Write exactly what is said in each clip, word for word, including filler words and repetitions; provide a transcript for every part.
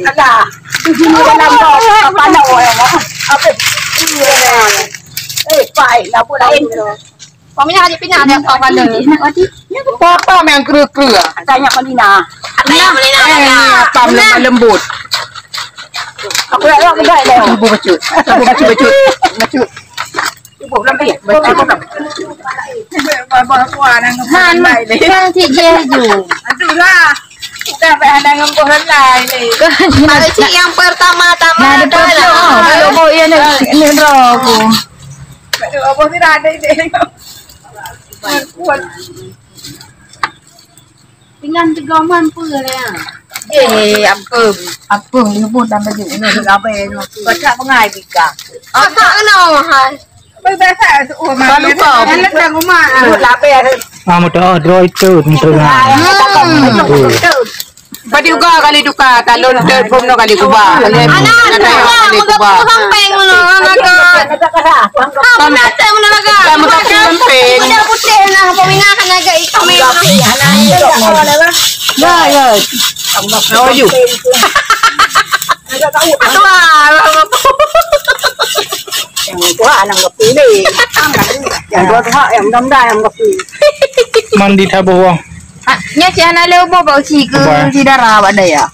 Ada. Tujuh dalam kau, kepala orang. Apa? Eh, pai, labu lain. Kau minyak aja pindah ada apa pada. Papa yang kru-kru. Tanya Madina. Tanya Madina. Eh, apa lembut-lembut. Aku nak buat kedai dah. Ibu bacut. Ibu bacut, bacut. Bacut. Ibu lambi. Bacut. Han, han cik je ju. Aduh lah. Kita tak ada ngomong lain ni. Kalau cik yang pertama-tama dah lah. Kalau bu ya ni, ni bro aku. Aduh, abah tidak ada ide. Kuat. Dengan tegaman pun ya. Eh, apa? Apa ni pun tambah je. Ini labai. Baca pengai bika. Apa kena mahal? Apa biasa tu? Oh, malu kau. Kalau tak rumah. Labai ada. Ah, mudah, oh, draw itu, mudah. Hmm. Badi uga kali duka, talon teupom no kali kuba. Anak, anak, kali kuba. Sampeng ngono, anak. Apa nak saya ngono lagak? Kamu tak sampeng. Udah putih nah, pemingat kan agak hitam ya. Ya, ya. Oh, you. Wah, anak kopi ni. Yang dua tu hak, yang mudah-mudahan yang kopi. Mandi taboh wah. Ha, nya cik hana lé uboh bak uci ke? Uboh. Ci dara awak daya.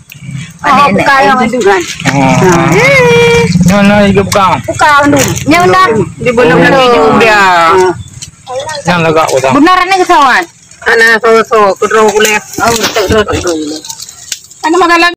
Oh, aneuk-aneuk. Bukan yang itu kan. Oh. Nya na iga buka. Bukan tu. Nya udah. Di belum lagi juga. Yang lagak udah. Benar ni kesawan. Ana so-so kedua ulek. Oh, tak kedua ulek. Ana makan